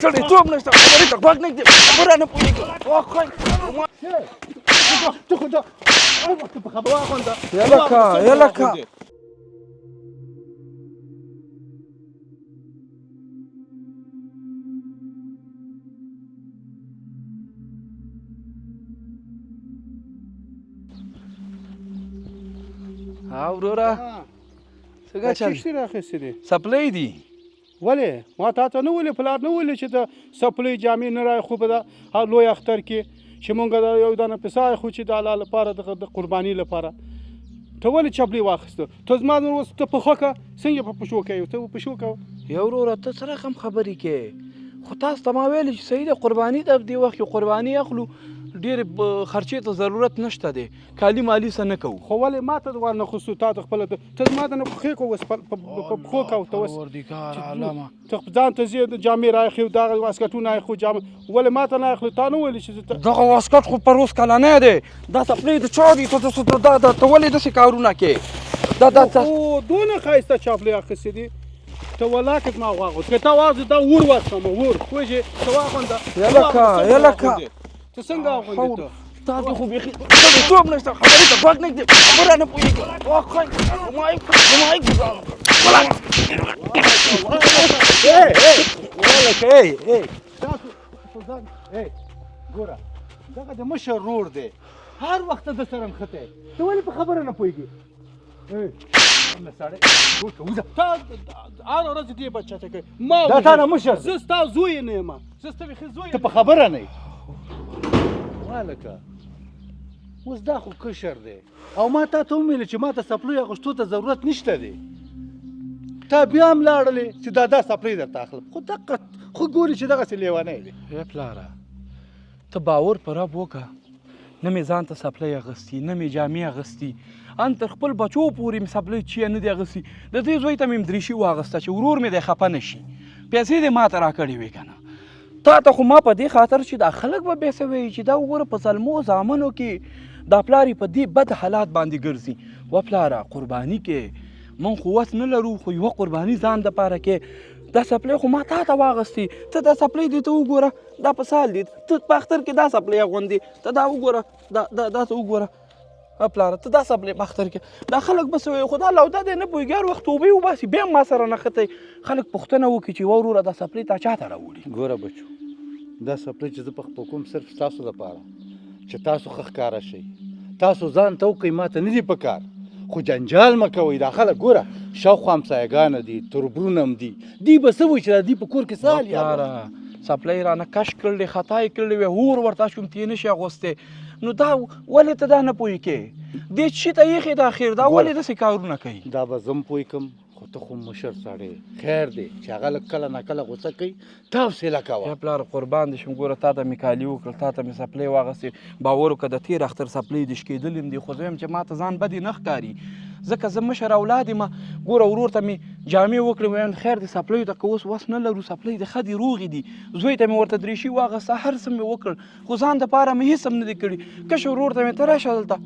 سړیتوب نشته، خبرې ته غوږ نه ږدې، خبره نه پوهېږي. ته خو دا هر وخت په خبره واغونده. یلکه یلکه. ها وروره، څنګه چل؟ څه راخیستې دي؟ څپلۍ دي. ولې ما تا ته نه ویلې، پلار نه ویلې چې د څپلۍ جامې نه راخو په دا لوی اختر کې چې مونږ دا یو دانه پسه خو چې د الله لپاره د قرباني لپاره. ته ولې چپلۍ واخیسته؟ ته زما نور اوس ته پښه که څنګه په پښو کوې؟ ته په پښو کوه. یو وروره، ته څه رقم خبرې کوې؟ خو تاسو ته ما ویلې چې صحیح ده، قرباني ده، دې وخت کې قرباني اخلو، ډېرې خرچې ته ضرورت نشته دی، کالي مالي څه نه کوو. خو ولې ما ته وانه خستو؟ تا ته خپله ته زما د نه پښې کوه، اوس په پښو کوه ته اوس. پروردګار عالمه، ته ځان ته ځې جامې راخې او دغه واسکټونه اخلو جامې ولې ما ته نه اخلو؟ تا نه ویلې چې دغه واسکټ خو پروس کلنی دی، دا څپلۍ د چا دي؟ ته دا ته ولې داسې کارونه کوې؟ دا دا دونه ښایسته چپلۍ اخیستې دي. ته ولاکه زما واغوند، که تا واغوند دا ور واچوم ور، پوهېږې؟ ته واغونده. یلکه یلکه، ته څنګه اغوندې؟ ته تا کې خو بیخي سړیتوب نشته، خبرې ته غوږ نه ږدې، خبره نه پوهېږي. ما یې ګوزار. ګوره دغه د مشر ورور دی، هر وخت د سره نښتی، ته ولې په خبره نه پوهېږې؟ سړی وځه، تا هره ورځ دې بچا ته کوې. ما دا تا نه مشر دی. زه ستا زوی نه یم، زه ستا بیخي زوی ته په خبره نه یې. والکه اوس دا خو کشر دی، او ما تا ته وویل چې ما ته څپلیو اغوستو ته ضرورت نشته دی، تا بیا هم لاړلې چې دا دا څپلۍ درته اخلم، خو دقه خو ګوري چې دغسې لیونی دی. ای پلاره، ته باور په رب وکړه، نه مې ځان ته څپلۍ اخیستي، نه مې جامې اخیستي، ان تر خپل بچو پورې مې څپلۍ چیه نه دي اخیستي. د دې زوی ته مې هم دریشي واغسته چې ورور مې دی خفه نه شي، پیسې دې ما ته راکړې وې که نه. تا ته خو ما په دې خاطر چې دا خلک به بیا څه وایي چې دا وګوره په څلمو زامنو کې دا پلار یې په دې بد حالات باندې ګرځي. وه پلاره، قرباني کې مونږ خو وس نه لرو، خو یوه قرباني ځان دپاره کې. دا څپلۍ خو ما تا ته واغستې، ته دا څپلۍ دې ته وګوره، دا په سال دي، ته په اختر کې دا څپلۍ اغوندې، ته دا وګوره، دا دا دا ته وګوره. پلاره، ته دا څپلۍ په اختر کې دا خلک به څه وایي؟ خو دا لوده دی نه پوهېږي، هر وخت توبې وباسي، بیا هم ما سره نښتی. خلک پوښتنه وکړي چې وروره دا څپلۍ تا چا ته راوړي؟ ګوره بچو، دا څپلۍ چې زه په خپل کوم صرف ستاسو دپاره چې تاسو ښه ښکاره شئ، تاسو ځان ته وکړئ، ما ته نه دي په کار، خو جنجال مه کوئ. دا خلک ګوره شاوخوا همسایهګانه دي، تربرونه هم دي، دوی به څه وایي چې دا دوی په کور کې څه حال یاد؟ څپلۍ رانه کش کړلې، خطا یې کړلې وې، اور ورته اچوم، ترې نه شي اغوستی. نو دا ولې ته دا نه پوهې کې؟ دې چي ته ایښې ده اخر، دا ولې داسې کارونه کوي؟ دا به زه هم پوه کړم، خو ته خو مشر سړی، خیر دی چې هغه لږ کله ناکله غوسه کوي، تا حوصله کوه. یا پلار قربان دې شم، ګوره تا ته مې کالي وکړل، تا ته مې څپلۍ واغستې، باور وکړه د تېر اختر څپلۍ دې شکېدلې هم دي، خو زه وایم چې ما ته ځان بدې نه ښکاري، ځکه زه مشر اولاد یم. ګوره ورور ته مې جامې وکړې، ویل خیر دې څپلیو ته که اوس وس نه لرو، څپلۍ دې ښه دي، روغې دي. زوی ته مې ورته دریشي واغسته، هر څه مې وکړل، خو ځان دپاره مې هېڅ هم نه دي کړي. کشر ورور ته مې ته راشه دلته،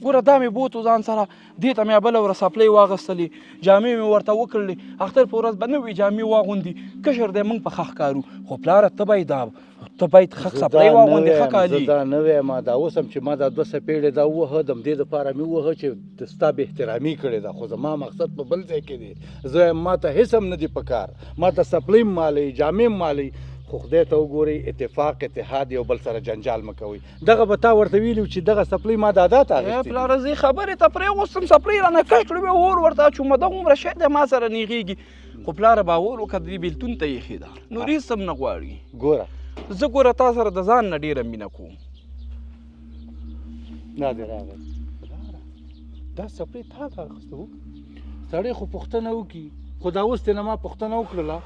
ګوره دا مې بوتو ځان سره، دې ته مې بله ورځ څپلۍ واغستلې، جامې مې ورته وکړلې، اختر په ورځ به نوې جامې واغوندي، کشر دی موږ په ښه ښکارو. خو پلاره ته باید دا ته باید ښه څپلۍ واغوندې، ښه کالي. زه دا نه وایم، دا اوس هم چې ما دا دوه څپېړې دا ووهه، د همدې دپاره مې ووهه چې ستا بې احترامي کړې ده، خو زما مقصد په بل ځای کې دی. زه وایم ما ته هېڅ هم نه دي په کار، ما ته څپلۍ هم مالئ، جامې هم مالئ، خو خدای ته وګورئ اتفاق اتحاد، یو بل سره جنجال مه کوئ. دغه به تا ورته ویلي چې دغه څپلۍ ما دادا ته اخیستې دي. پلاره زه یې خبرې ته پرېغوستم، څپلۍ رانه کش کړې وې، اور ورته اچوم، دغومره شی دی ما سره نیغېږي. خو پلاره باور وکړه دې بېلتون ته ایښې ده، نور هېڅ هم نه غواړي. ګوره زه ګوره تا سره د ځان نه ډېره مینه کوم. دا دې راغی، دا څپلۍ تا ته اخیستې وه؟ سړی خو پوښتنه وکړي، خو دا اوس ترې نه ما پوښتنه وکړله،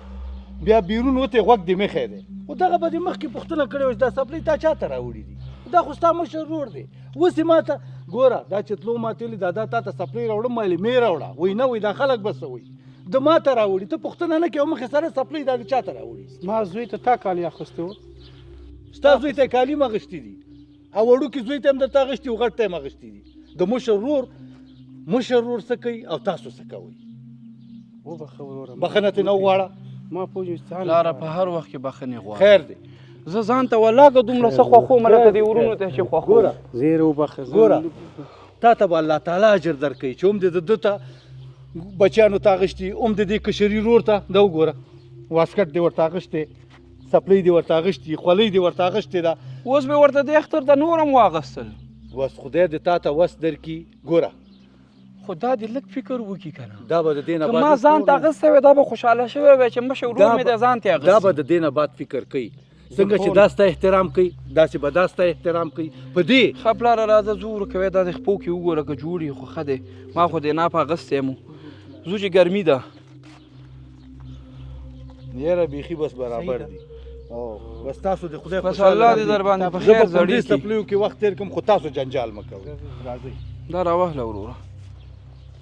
بیا بیرون وتې غوږ دې مخی دی، خو دغه به دې مخکې پوښتنه کړې وه چې دا څپلۍ تا چا ته راوړي دي؟ دا خو ستا مشر ورور دی. اوس یې ما ته ګوره دا چې تلو ما ته ویلي دادا تا ته څپلۍ راوړم، ما ویلې مې راوړه، وایي نه، وایي دا خلک به څه وایي، د ما ته راوړي، ته پوښتنه نه کوې او مخې سره څپلۍ دا دې چا ته راوړي؟ ما زوی ته تا کالي اخیستي وو. ستا زوی ته یې کالي هم اخیستي دي، او وړوکي زوی ته هم درته اخیستي او غټ ته یې هم اخیستي دي. د مشر ورور مشر ورور څه کوي او تاسو څه کوئ؟ وبخښه وروره. بخښنه ترې نه وغواړه. ما پوه ځان پلاره په هر وخت کې بخښنې غواړم. خیر دی. زه ځان ته والله که دومره څه خوښوم لکه دې ورونو ته چې خوښوم. ګوره زه یې وبخښه. ګوره تا ته به الله تعالی اجر درکوي چې هم دې د ده ته بچیانو ته اخیستي، هم د دې کشري ورور ته. دا وګوره واسکټ دې ورته اخیستی، څپلۍ دې ورته اخیستي، خولۍ دې ورته اخیستې ده. اوس مې ورته دې اختر ته نور هم واغستل. وس خدای دې تا ته وس درکړي. ګوره خو دا دې لږ فکر وکړي که نه، دا به د دې نه که بعد ما ځان ته اخیستی وای دا به خوشحاله شوی وای چې مشر ورور مې د ځان ته اخیستی. دا به د دې نه بعد فکر کوي څنګه چې دا ستا احترام کوي داسې به دا ستا احترام کوي. په دې ښه پلاره راځه ځو ورکوې، دا دې خپو کې وګوره که جوړ یې خو ښه دی. ما خو دې ناپه اخیستی یم، ځو چې ګرمي ده. یاره بیخي بس برابر دي. او بس تاسو د خدای بس الله دې در باندې په خیر زه به په زړې دې کړي. څپلیو کې وخت تېر کړم، خو تاسو جنجال مه کوئ. راځئ دا راواخله وروره.